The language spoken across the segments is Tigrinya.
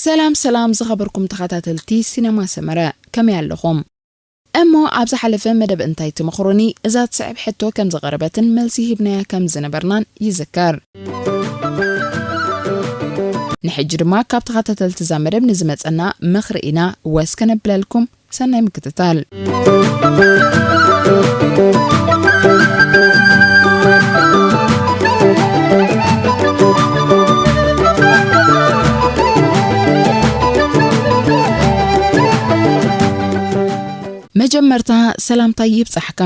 ሰላም ሰላም ዝኸበርኩም ተኸታተልቲ ሲነማ ሰመረ፣ ከመይ ኣለኹም? እሞ ኣብ ዝሓለፈ መደብ እንታይ ትመኽሩኒ? እዛ ትስዕብ ሕቶ ከም ዝቐረበትን መልሲ ሂብናያ ከም ዝነበርናን ይዝከር። ንሕጂ ድማ ካብ ተኸታተልቲ እዛ መደብ ንዝመጸና ምኽሪ ኢና ወስ ከነብለልኩም። ሰናይ ምክትታል። መጀመርታ ሰላምታይ ይብጻሕካ።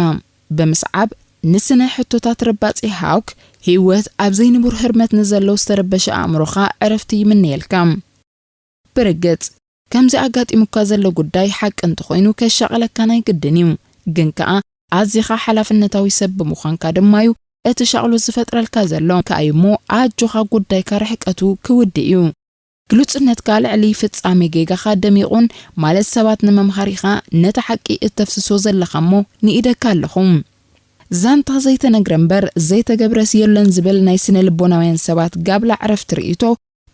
ብምስዓብ ንስነ ሕቶታት ረባጺ ሃውክ፣ ህይወት ኣብ ዘይንቡር ህርመት ንዘለዉ ዝተረበሸ ኣእምሮኻ ዕረፍቲ ይምነየልካ። ብርግጽ፣ ከምዚ ኣጋጢሙካ ዘሎ ጉዳይ ሓቂ እንተኾይኑ ከሻቕለካ ናይ ግድን እዩ። ግን ከኣ ኣዚኻ ሓላፍነታዊ ሰብ ብምዃንካ ድማ እዩ እቲ ሻቕሎት ዝፈጥረልካ ዘሎ። ከኣ እዩ እሞ ኣጆኻ ጉዳይካ ርሕቀቱ ክውድእ እዩ። ግሉጽነትካ ልዕሊ ፍጻሜ ጌጋኻ ደሚቑን ማለት ሰባት ንመምሃሪኻ ነቲ ሓቂ እተፍስሶ ዘለኻ እሞ ንኢደካ ኣለኹ። ዛንታ ዘይተነግረ እምበር ዘይተገብረስ የለን ዝብል ናይ ስነ ልቦናውያን ሰባት ጋብላ ዕረፍቲ ርእይቶ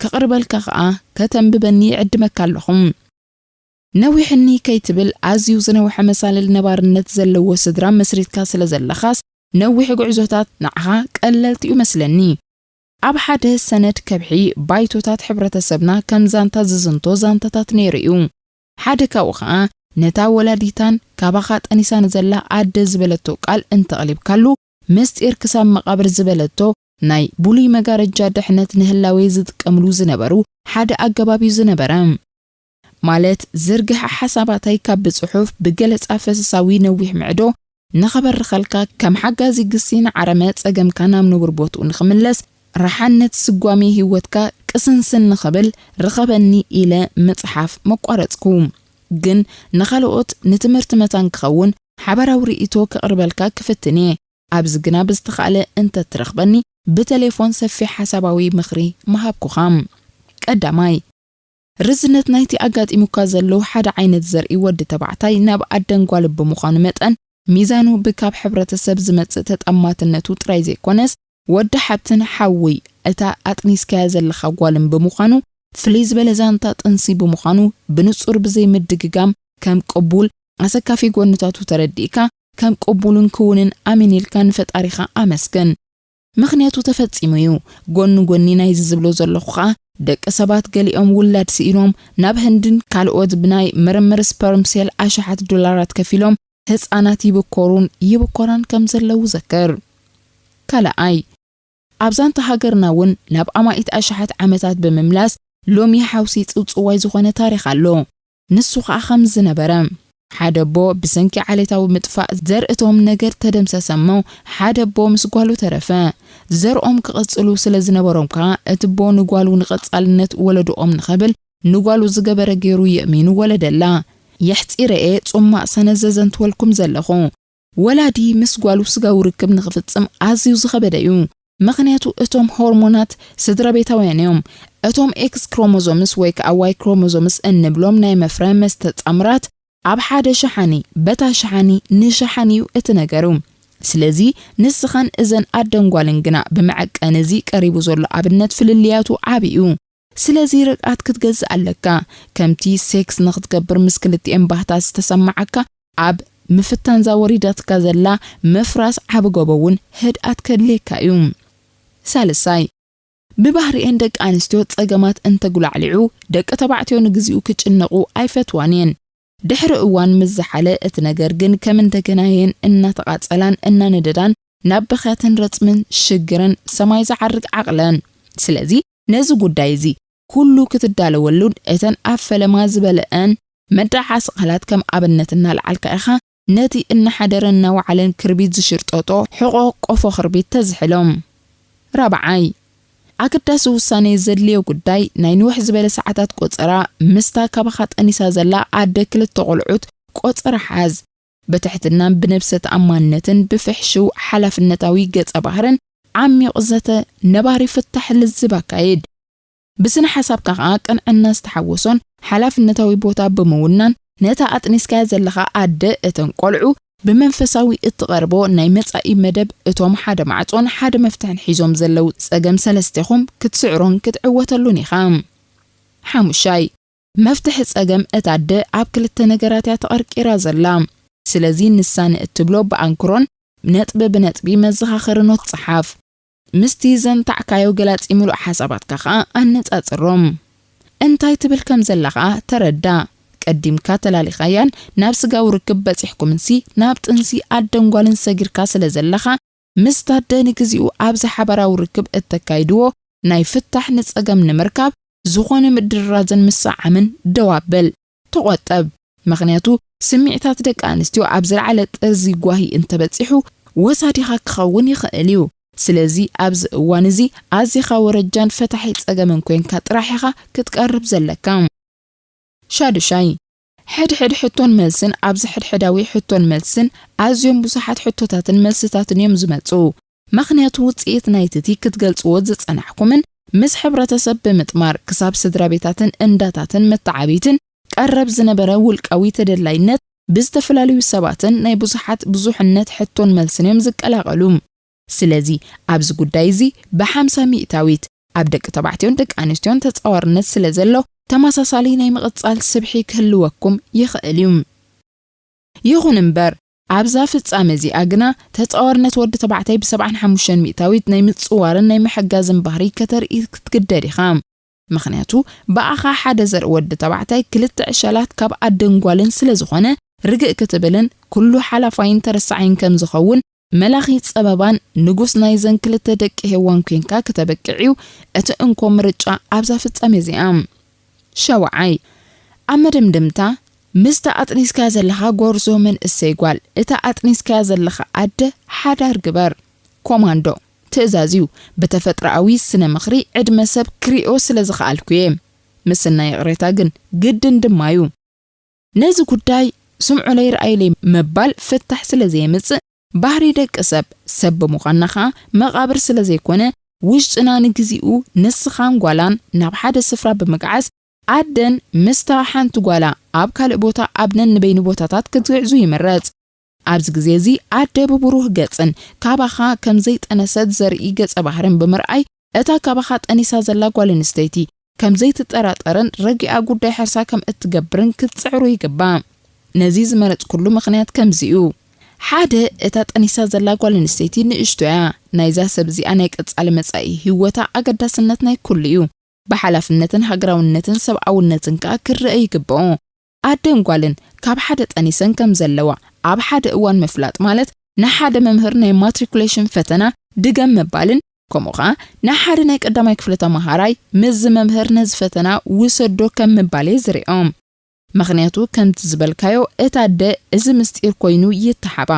ከቕርበልካ ኸኣ ከተንብበኒ ይዕድመካ ኣለኹ። ነዊሕኒ ከይትብል ኣዝዩ ዝነውሐ መሳልል ነባርነት ዘለዎ ስድራ መስሪትካ ስለ ዘለኻስ ነዊሕ ጉዕዞታት ንዓኻ ቀለልቲ እዩ መስለኒ። ኣብ ሓደ ሰነድ ከብሒ ባይቶታት ሕብረተሰብና ከም ዛንታ ዝዝንቶ ዛንታታት ነይሩ እዩ። ሓደ ካብኡ ኸኣ ነታ ወላዲታን ካባኻ ጠኒሳ ንዘላ ኣደ ዝበለቶ ቃል እንተቕሊብካሉ፣ ምስጢር ክሳብ መቓብር ዝበለቶ ናይ ብሉይ መጋረጃ ድሕነት ንህላዌ ዝጥቀምሉ ዝነበሩ ሓደ ኣገባብ እዩ ዝነበረ። ማለት ዝርግሐ ሓሳባታይ ካብ ብጽሑፍ ብገለጻ ፈሰሳዊ ነዊሕ ምዕዶ ንኸበርኸልካ ከም ሓጋዚ ግሲ ንዓረመ ጸገምካ ናብ ንቡር ቦትኡ ንኽምለስ ረሓነት ስጓሜ ህይወትካ ቅስንስን ንኽብል ርኸበኒ ኢለ ምጽሓፍ መቋረጽኩ። ግን ንኻልኦት ንትምህርቲ መታን ክኸውን ሓባራዊ ርእይቶ ከቕርበልካ ክፍትን እየ። ኣብዚ ግና ብዝተኻእለ እንተትረኽበኒ ብቴሌፎን ሰፊሕ ሓሳባዊ ምኽሪ ምሃብኩኻ። ቀዳማይ፣ ርዝነት ናይቲ ኣጋጢሙካ ዘሎ ሓደ ዓይነት ዘርኢ ወዲ ተባዕታይ ናብ ኣደን ጓልን ብምዃኑ መጠን፣ ሚዛኑ ብካብ ሕብረተሰብ ዝመጽእ ተጠማትነቱ ጥራይ ዘይኮነስ፣ ወዲ ሓብትን ሓውይ እታ ኣጥኒስካያ ዘለኻ ጓልን ብምዃኑ፣ ፍልይ ዝበለ ዛንታ ጥንሲ ብምዃኑ፣ ብንጹር ብዘይ ምድግጋም ከም ቅቡል፣ ኣሰካፊ ጎንታቱ ተረዲእካ፣ ከም ቅቡልን ክውንን ኣሜን ኢልካ ንፈጣሪኻ ኣመስግን። ምኽንያቱ ተፈጺሙ እዩ። ጎኒ ጎኒ ናይዚ ዝብሎ ዘለኹ ኸኣ፣ ደቂ ሰባት ገሊኦም ውላድ ስኢኖም ናብ ህንድን ካልኦት ብናይ ምርምር ስፐርም ሴል ኣሽሓት ዶላራት ከፊሎም ህጻናት ይብኮሩን ይብኮራን ከም ዘለዉ ዘክር። ካልኣይ፣ ኣብ ዛንታ ሃገርና እውን ናብ ኣማኢት ኣሽሓት ዓመታት ብምምላስ ሎሚ ሓውሲ ጽውጽዋይ ዝኾነ ታሪኽ ኣሎ። ንሱ ኸኣ ከም ዝነበረ፣ ሓደ ኣቦ ብሰንኪ ዓሌታዊ ምጥፋእ ዘርእቶም ነገር ተደምሰሰ እሞ፣ ሓደ ኣቦ ምስ ጓሉ ተረፈ። ዘርኦም ክቕጽሉ ስለ ዝነበሮም ከኣ፣ እቲ ኣቦ ንጓሉ ንቐጻልነት ወለዶኦም ንኸብል፣ ንጓሉ ዝገበረ ገይሩ የእሚኑ ወለደላ። የሕጺረ እየ ጽማቕ ሰነድ ዘዘንትወልኩም ዘለኹ። ወላዲ ምስ ጓሉ ስጋዊ ርክብ ንኽፍጽም ኣዝዩ ዝኸበደ እዩ። ምኽንያቱ እቶም ሆርሞናት ስድራ ቤታውያን እዮም። እቶም ኤክስ ክሮሞዞምስ ወይ ከኣ ዋይ ክሮሞዞምስ እንብሎም ናይ መፍረ መስተጻምራት ኣብ ሓደ ሸሓኒ፣ በታ ሸሓኒ ንሸሓኒ እዩ እቲ ነገሩ። ስለዚ ንስኻን እዘን ኣደን ጓልን ግና ብመዐቀኒ እዚ ቀሪቡ ዘሎ ኣብነት ፍልልያቱ ዓቢ እዩ። ስለዚ ርግኣት ክትገዝእ ኣለካ። ከምቲ ሴክስ ንኽትገብር ምስ ክልቲኤን ባህታት ዝተሰማዓካ፣ ኣብ ምፍታንዛ ወሪዳትካ ዘላ ምፍራስ ዓቢ ጎቦ እውን ህድኣት ከድልየካ እዩ። ሳልሳይ፣ ብባህሪኤን ደቂ ኣንስትዮ ጸገማት እንተጉላዕሊዑ፣ ደቂ ተባዕትዮ ንግዚኡ ክጭነቑ ኣይፈትዋን እየን። ድሕሪ እዋን ምስ ዝሓለ፣ እቲ ነገር ግን ከም እንደገና እየን እናተቓጸላን እናነደዳን ናብ ብኽያትን ረጽምን ሽግርን ሰማይ ዝዓርግ ዓቕለን። ስለዚ ነዚ ጉዳይ እዚ ኩሉ ክትዳለወሉን እተን ኣብ ፈለማ ዝበለአን መዳዓዓሲ ቃላት ከም ኣብነት እናልዓልካ ኢኻ ነቲ እናሓደረን እናወዓለን ክርቢት ዝሽርጠጦ ሕቖ ቆፎ ክርቢት ተዝሕሎም። ራብዓይ፣ ኣገዳሲ ውሳኔ ዘድልዮ ጉዳይ ናይ ንውሕ ዝበለ ሰዓታት ቆጸራ ምስታ ካባኻ ጠኒሳ ዘላ ኣደ ክልተ ቆልዑት ቆጸራ ሓዝ። ብትሕትናን ብነብሰ ተኣማንነትን ብፍሕሽው ሓላፍነታዊ ገጸ ባህርን ዓሚቕ ዘተ ነባሪ ፍታሕ ልዝብ ኣካይድ። ብስነ ሓሳብካ ከኣ ቅንዕና ዝተሓወሶን ሓላፍነታዊ ቦታ ብምውናን፣ ነታ ኣጥኒስካያ ዘለኻ ኣደ እተን ቆልዑ ብመንፈሳዊ እትቐርቦ ናይ መጻኢ መደብ እቶም ሓደ ማዕጾን ሓደ መፍትሕን ሒዞም ዘለዉ ጸገም ሰለስቴኹም ክትስዕሮን ክትዕወተሉን ኢኻ። ሓሙሻይ፣ መፍትሒ ጸገም እታ ኣደ ኣብ ክልተ ነገራት እያ ተቐርቂራ ዘላ። ስለዚ ንሳ ንእትብሎ ብኣንክሮን ነጥቢ ብነጥቢ መዘኻኸሪ ኖት ጸሓፍ። ምስቲ ዘንታዕካዮ ገላጺ ምሉእ ሓሳባትካ ከኣ ኣነጻጽሮም። እንታይ ትብል ከም ዘላ ከኣ ተረዳ። ቀዲምካ ተላሊኻያን ናብ ስጋዊ ርክብ በጺሕኩምንሲ ናብ ጥንሲ ኣደን ጓልን ሰጊርካ ስለ ዘለኻ፣ ምስታ ኣደ ንግዚኡ ኣብዚ ሓባራዊ ርክብ እተካይድዎ ናይ ፍታሕ ንጸገም ንምርካብ ዝኾነ ምድርራዝን ምስዓምን ደው ኣብል። ተቖጠብ። ምኽንያቱ ስምዒታት ደቂ ኣንስትዮ ኣብ ዝለዓለ ጥርዚ ጓሂ እንተበጺሑ ወሳዲኻ ክኸውን ይኽእል እዩ። ስለዚ ኣብዚ እዋን እዚ ኣዚኻ ወረጃን ፈታሒ ጸገምን ኮይንካ ጥራሕ ኢኻ ክትቀርብ ዘለካ። ሻዱሻይ፣ ሕድሕድ ሕቶን መልስን ኣብዚ ሕድሕዳዊ ሕቶን መልስን ኣዝዮም ብዙሓት ሕቶታትን መልስታትን እዮም ዝመጹ። ምኽንያቱ ውጽኢት ናይትቲ ክትገልጽዎ ዝጸናሕኩምን ምስ ሕብረተሰብ ብምጥማር ክሳብ ስድራ ቤታትን እንዳታትን መተዓብይትን ቀረብ ዝነበረ ውልቃዊ ተደላይነት ብዝተፈላለዩ ሰባትን ናይ ብዙሓት ብዙሕነት ሕቶን መልስን እዮም ዝቀላቐሉ። ስለዚ ኣብዚ ጉዳይ እዚ ብሓምሳ ሚእታዊት ኣብ ደቂ ተባዕትዮን ደቂ ኣንስትዮን ተጻዋርነት ስለ ዘሎ ተመሳሳሊ ናይ ምቕጻል ስብሒ ክህልወኩም ይኽእል እዩ። ይኹን እምበር ኣብዛ ፍጻመ እዚኣ ግና ተጻዋርነት ወዲ ተባዕታይ ብሰብዓን ሓሙሽተን ሚእታዊት ናይ ምጽዋርን ናይ ምሕጋዝን ባህሪ ከተርኢ ክትግደድ ኢኻ። ምኽንያቱ ብኣኻ ሓደ ዘርኢ ወዲ ተባዕታይ ክልተ ዕሸላት ካብ ኣደን ጓልን ስለ ዝኾነ ርግእ ክትብልን ኩሉ ሓላፋይን ተረሳዓይን ከም ዝኸውን መላኺ ጸበባን ንጉስ ናይዘን ክልተ ደቂ ሄዋን ኮይንካ ክተበቅዕ'ዩ እቲ እንኮ ምርጫ ኣብዛ ፍጻሜ እዚኣ። ሸውዓይ፣ ኣብ መደምደምታ ምስታ ኣጥኒስካያ ዘለኻ ጎርዞ መንእሰይ ጓል እታ ኣጥኒስካያ ዘለኻ ኣደ ሓዳር ግበር። ኮማንዶ ትእዛዝ እዩ። ብተፈጥሮኣዊ ስነ ምኽሪ ዕድመ ሰብ ክሪኦ ስለ ዝኸኣልኩ እየ። ምስናይ ይቕሬታ ግን ግድን ድማ እዩ። ነዚ ጉዳይ ስምዑለይ ረኣይለይ ምባል ፍታሕ ስለ ዘየምጽእ፣ ባህሪ ደቂ ሰብ ሰብ ብምዃንና ኸኣ መቓብር ስለ ዘይኮነ፣ ውሽጥና ንግዚኡ ንስኻን ጓላን ናብ ሓደ ስፍራ ብምግዓዝ ኣደን ምስታ ሓንቲ ጓላ ኣብ ካልእ ቦታ ኣብ ነንበይኑ ቦታታት ክትግዕዙ ይምረጽ። ኣብዚ ግዜ እዚ ኣደ ብብሩህ ገጽን ካባኻ ከም ዘይጠነሰት ዘርኢ ገጸ ባህርን ብምርኣይ፣ እታ ካባኻ ጠኒሳ ዘላ ጓል ኣንስተይቲ ከም ዘይትጠራጠርን ረጊኣ ጉዳይ ሕርሳ ከም እትገብርን ክትጽዕሩ ይግባእ። ነዚ ዝመረጽኩሉ ምኽንያት ከምዚ እዩ። ሓደ፣ እታ ጠኒሳ ዘላ ጓል ኣንስተይቲ ንእሽቶ እያ። ናይዛ ሰብ እዚኣ ናይ ቀጻሊ መጻኢ ህይወታ ኣገዳስነት ናይ ኩሉ እዩ። ብሓላፍነትን ሃገራውነትን ሰብኣውነትን ከኣ ክረአ ይግብኦ። ኣደን ጓልን ካብ ሓደ ጠኒሰን ከም ዘለዋ ኣብ ሓደ እዋን ምፍላጥ ማለት ንሓደ መምህር ናይ ማትሪኩሌሽን ፈተና ድገም ምባልን ከምኡ ኸኣ ንሓደ ናይ ቀዳማይ ክፍሊ ተመሃራይ ምስዚ መምህር ነዚ ፈተና ውሰዶ ከም ምባል እየ ዝሪኦ። ምኽንያቱ ከምቲ ዝበልካዮ እታ ኣደ እዚ ምስጢር ኮይኑ ይተሓባ፣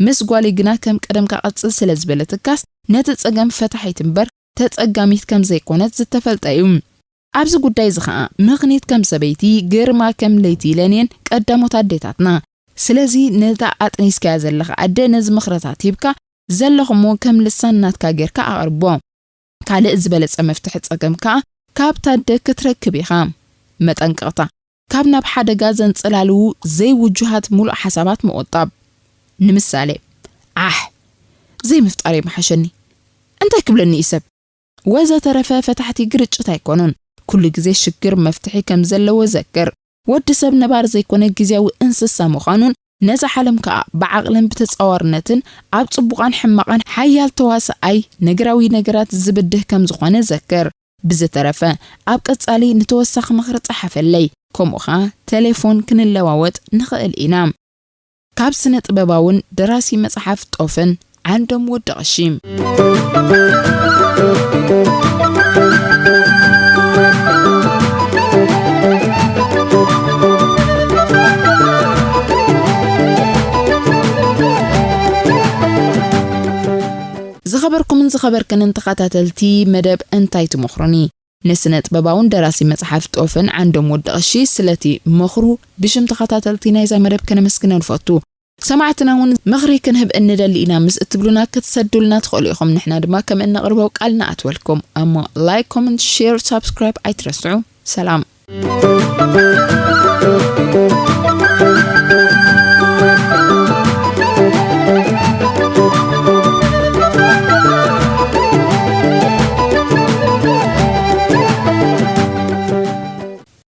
ምስ ጓለይ ግና ከም ቀደምካ ቀጽል ስለ ዝበለትካስ ነቲ ጸገም ፈታሒት እምበር ተጸጋሚት ከም ዘይኮነት ዝተፈልጠ እዩ። ኣብዚ ጉዳይ እዚ ኸኣ ምኽኒት ከም ሰበይቲ፣ ግርማ ከም ለይቲ ኢለን እየን ቀዳሞት ኣዴታትና። ስለዚ ነታ ኣጥኒስካያ ዘለኻ ኣደ ነዚ ምኽርታት ሂብካ ዘለኹሞ ከም ልሳን ናትካ ጌርካ ኣቕርቦ። ካልእ ዝበለጸ መፍትሒ ጸገም ከኣ ካብታ ኣደ ክትረክብ ኢኻ። መጠንቀቕታ፣ ካብ ናብ ሓደጋ ዘንጸላልዉ ዘይውጁሃት ምሉእ ሓሳባት ምቑጣብ። ንምሳሌ፣ ዓሕ፣ ዘይምፍጣረይ ምሓሸኒ፣ እንታይ ክብለኒ እዩ ሰብ? ወዘተረፈ ፈታሕቲ ግርጭት ኣይኮኑን። ኩሉ ግዜ ሽግር መፍትሒ ከም ዘለዎ ዘክር። ወዲ ሰብ ነባሪ ዘይኮነ ግዜያዊ እንስሳ ምዃኑን ነዛ ዓለም ከኣ ብዓቕልን ብተጻዋርነትን ኣብ ጽቡቓን ሕማቓን ሓያል ተዋሳኣይ ነገራዊ ነገራት ዝብድህ ከም ዝኾነ ዘክር። ብዝተረፈ ኣብ ቀጻሊ ንተወሳኺ ምኽሪ ጸሓፈለይ፣ ከምኡ ኸኣ ቴሌፎን ክንለዋወጥ ንኽእል ኢና። ካብ ስነ ጥበባውን ደራሲ መጽሓፍ ጦፍን ዓንዶም ወዲ ቐሺ። ዝኸበርኩምን ዝኸበርክንን ተኸታተልቲ መደብ እንታይ ትመኽሩኒ? ንስነ ጥበባውን ደራሲ መጽሓፍ ጦፍን ዓንዶም ወዲ ቐሺ ስለቲ ምኽሩ ብሽም ተኸታተልቲ ናይዛ መደብ ከነመስግኖ ንፈቱ። ሰማዕትና እውን ምኽሪ ክንህብ እንደሊ ኢና ምስ እትብሉና ክትሰዱልና ትኽእሉ ኢኹም። ንሕና ድማ ከም እነቕርቦ ቃል ንኣትወልኩም። እሞ like, comment, share, subscribe ኣይትረስዑ። ሰላም።